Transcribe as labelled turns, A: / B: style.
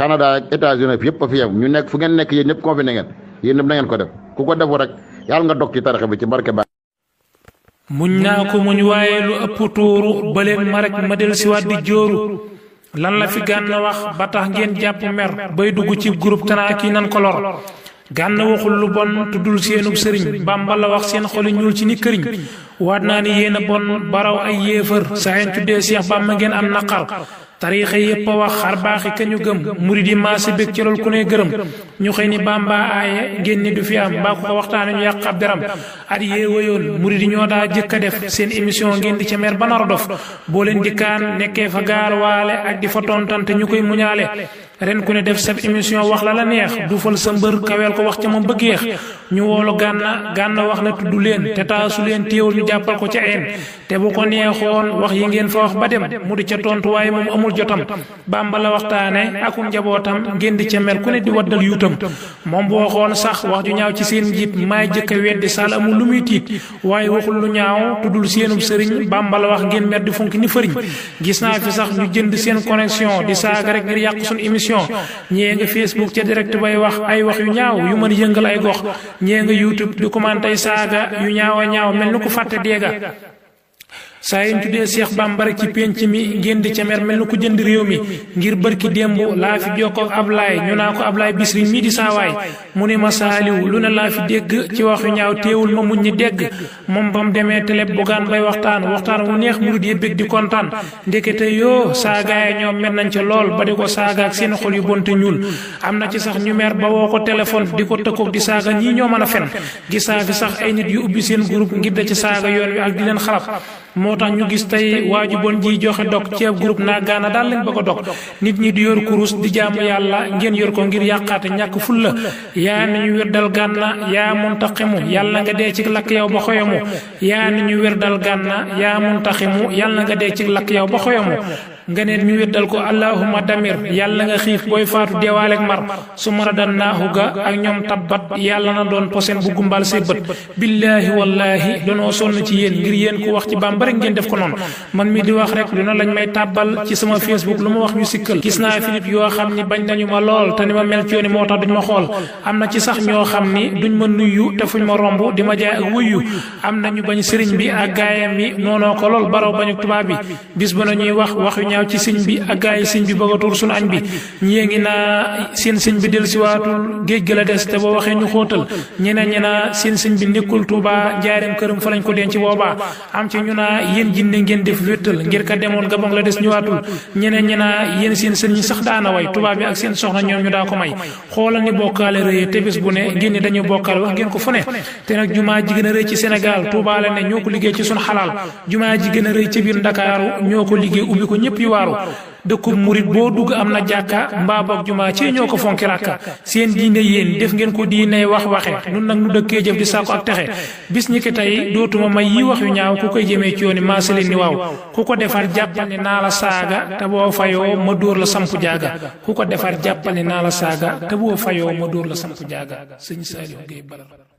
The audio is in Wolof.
A: Canada ak États-Unis yëpp a fi yem ñu nekk fu ngeen nekk yéen ñëpp confiné ngeen yéen ñëpp na ngeen ko def ku ko defu rek yàlla nga dog ci tarixa bi ci barke ba
B: muñ naa ko muñ waaye lu ëpp tuuru ba leen ma rek ma del siwaat di jóoru lan la fi Gana wax ba tax ngeen jàpp mer bay dugg ci groupe tanaa kii nan ko lor Gana waxul lu bon tuddul seenub sëriñ Bàmba la wax seen xoli ñuul ci ni këriñ waat naa ni yéen a bon baraw ay yéefar saa yeen tuddee Seex Bàmba ngeen am naqar tariixa yépp a wax xar baaxi ka ñu gëm murid yi maasi bég ci lool ku ne gërëm ñu xëy ni Bàmba aaye ngeen ni du fi am mbaa ko waxtaane ñu yàq ab deram at yee wayoon murid yi ñoo daa jëkk a def seen émission ngeen di ca mer ba nar a dof boo leen dikkaan nekkee fa gaar waale ak di fa tontante ñu koy muñaale ren ku ne def sab émission wax la neex du fal sa mbër kaweel ko wax ca moom bëggeex ñu woolu Gana wax na tudd leen te taasu leen téewul ñu jàppal ko ca een te bu ko neexoon wax yi ngeen fa wax ba dem mu di ca tontu waaye moom amul jotam Bàmba la waxtaane akum njabootam ngeen di ca mer ku ne di waddal yuutam moom bu waxoon sax wax ju ñaaw ci seen njiit maay jëkk a weddi Sall amul lu muy tiit waaye waxul lu ñaaw tuddul seenub sëriñ Bàmba la wax ngeen mer di funki ni fëriñ gis naa fi sax ñu jënd seen connexion di saaga rek ngir yàq suñu émission ñee nga Facebook ca direct bay wax ay wax yu ñaaw yu mën yëngal ay gox ñee nga YouTube di commenter saaga yu ñaaw a ñaaw mel ni ko fàtte deega saa yi ñu tuddee Seex Bàmba rek ci penc mi ngeen di ca mer mel ni ku jënd réew mi ngir bërki démb laa fi jokkoo ak Ablaay ñu naa ko Ablaay Bisri mii di saawaay mu ne ma Saliou lu ne laa fi dégg ci waxu ñaaw teewul ma muñ ñi dégg moom ba mu demee télé Bougane bay waxtaan wu neex murid yi bég di kontaan ndekete yoo saagaay ñoom mer nañ ca lool ba di ko saaga ak seen xol yu bonte ñuul am na ci sax ñu mer ba woo ko téléphone di ko tëkkoog di saaga ñii ñoo mën a fen gis naa fi sax ay nit yu ubbi seen groupe ngir da ci saaga yoon wi ak di leen xalab moo tax ñu gis tey waaju bon ji joxe dog ci ab groupe naa Gana daal lañ bëgg a dog nit ñi di yor kurus di jaamu yàlla ngeen yor ko ngir yàqaate ñàkk fulla yaa ni ñu wérdal Gana yaa muntaximu yàlla nga dee ci lakk yow ba xoyamu yaa ni ñu wérdal Gana yaa muntaximu yàlla nga dee ci lakk yow ba xoyamu nga neen ñu weddal ko allahumma damir yàlla nga xiif booy faatu deewaaleeg mar su mara dan naaxu ga ak ñoom tabbat yàlla na doon posen bu gumbal say bët billaahi wallaahi danoo sonn ci yéen ngir yéen ku wax ci Bàmba rek ngeen def ko noonu man mi di wax rek lu na lañ may tàbbal ci sama Facebook lu ma wax ñu sikkal gis naa fi nit yoo xam ni bañ nañu ma lool te ni ma mel ci yoon moo tax duñ ma xool am na ci sax ñoo xam ni duñ ma nuyu te fuñ ma romb di ma jaay ak wuyu am na ñu bañ sëriñ bi ak gaayam bi noonoo ko lool baraw bañu tubaab bi bis ba nañuy wax yu ñaaw ci sëñ bi ak gaay sëñ bi bëgg a tuur suñu añ bi ñii ngi naa seen sëñ bi del siwaatul géej gi la des te boo waxee ñu xóotal ñeneen ñi naa seen sëñ bi nekkul Tuuba njaareem këram fa lañ ko denc boobaa am ci ñu naa yéen jinne ngeen def wéttal ngir ka demoon Gabon la des ñëwaatul ñeneen ñi naa yéen seen sëñ ñi sax daana way tubaab bi ak seen soxna ñoom ñu daa ko may xoolal ni bokkaale rëyee te bés bu ne ngeen ni dañu bokkaale wax ngeen ko fu ne te nag jumaa ji gën a rëy ci Sénégal Tuuba la ne ñoo ko liggéey ci suñu xalaal jumaa ji gën a rëy ci biir Ndakaaru ñoo ko liggéey ubbi ko ñëpp yi waaru dëkkub murit boo dugg am na jàkka mbaa boog jumaa ci ñoo ko fonki ràkka seen diine yéen def ngeen ko diiney waxe nun nag nu dëkkee jëf di sàkku ak texe bis ñi ki tey dootuma may yi wax yu ñaaw ku koy jëmee ci yooni maasale ni waaw ku ko defar jàppal ni naa la saaga te boo fayoo ma dóor la samp jaaga ku ko defar jàppal ni naa la saaga te boo fayoo ma dóor la samp jaaga sëñ Saliou Gueye Badar